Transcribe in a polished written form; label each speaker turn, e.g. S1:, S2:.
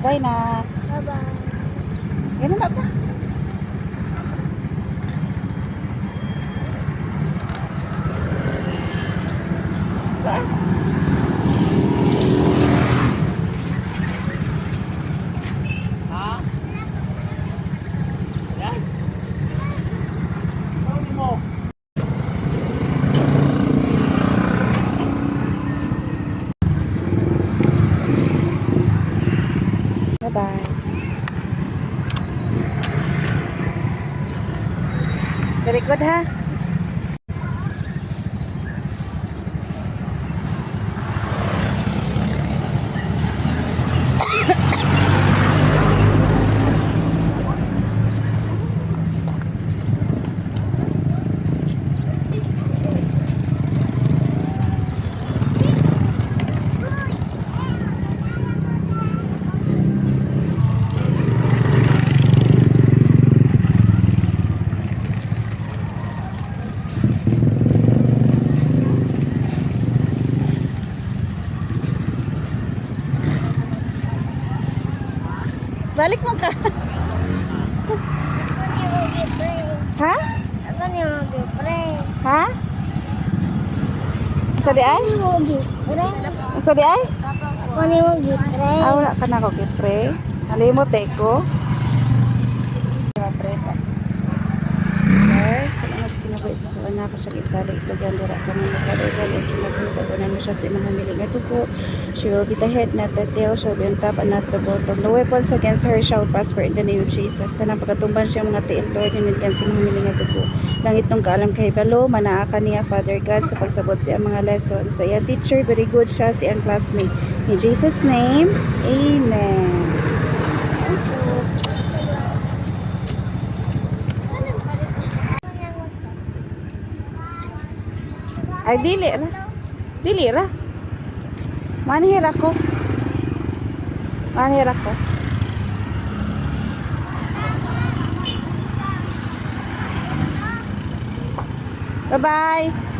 S1: Bye-bye na.
S2: Bye-bye.
S1: Ganun na ba?
S3: Ha? Yan? Ano mo?
S1: Bye-bye. Very good, ha? Balik mo ka.
S2: Ako ni mo gi-pray.
S1: Ha?
S2: Ako ni mo gi-pray.
S1: Ha? Sa di ay?
S2: Mo gi-pray.
S1: Sa di ay?
S2: Ako ni mo gi-pray.
S1: Ah, wala ka na ko gipre. Halimot eh ko. Pray pa. Lord, salamat sa kinabuhi sa kuha na ako siya isalig ito gandura ka mga kalugal at kinabuhi mo siya sa imong hamiling nga dugo. She will be the head, not the tail. She will be on top and not the bottom. No weapons against her shall prosper in the name of Jesus. Tanang pagkatumban siya mga tiil, Lord, hinilgan sa imong hamiling nga dugo. Langit nung kaalam kay Balo, manaa ka niya, Father God, sa pagsabot siya mga lesson. Sa iyang teacher, very good siya, sa iyang classmate. In Jesus' name, Amen. Thank you. Ay, dili ra. Dili ra. Manhira ko. Manhira ko. Bye-bye.